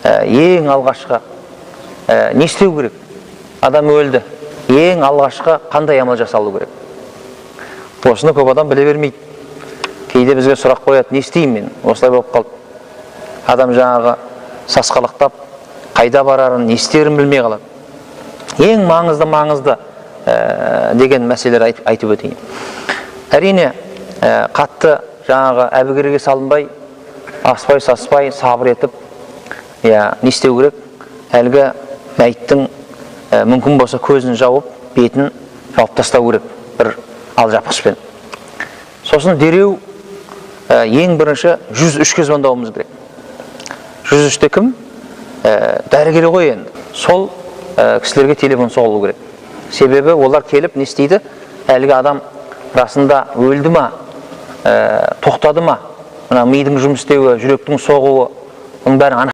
Ең алғашқы не істеу керек? Адам өлді. Ең алғашқы қандай амал жасалу керек? Осыны көп адам біле бермейді. Кейде бізге сұрақ қояды, не істеймін мен? Осылай болып қалды. Адам жаңағы сасқалақтап, қайда барарын, не істерін білмей қалады. Ең маңызды деген мәселелер айтып өтейін. Әрине, қатты жаңағы әбігерге салынбай, аспай саспай сабыр етіп, не істеу керек? Әлгі мәйіттің мүмкін болса көзін жауып, бетін жауып тастау керек бір алжапқышпен. Сосын дереу ең бірінші 103-ке звондауымыз керек. 103-те кім? Дәрігер ғой енді. Сол кісілерге телефон соғылу керек. Себебі олар келіп не істейді? Әлгі адам расында өлді ма, тоқтады ма? Мына мидың жұмыс істеуі, жүректің соғуы, бұның бәрін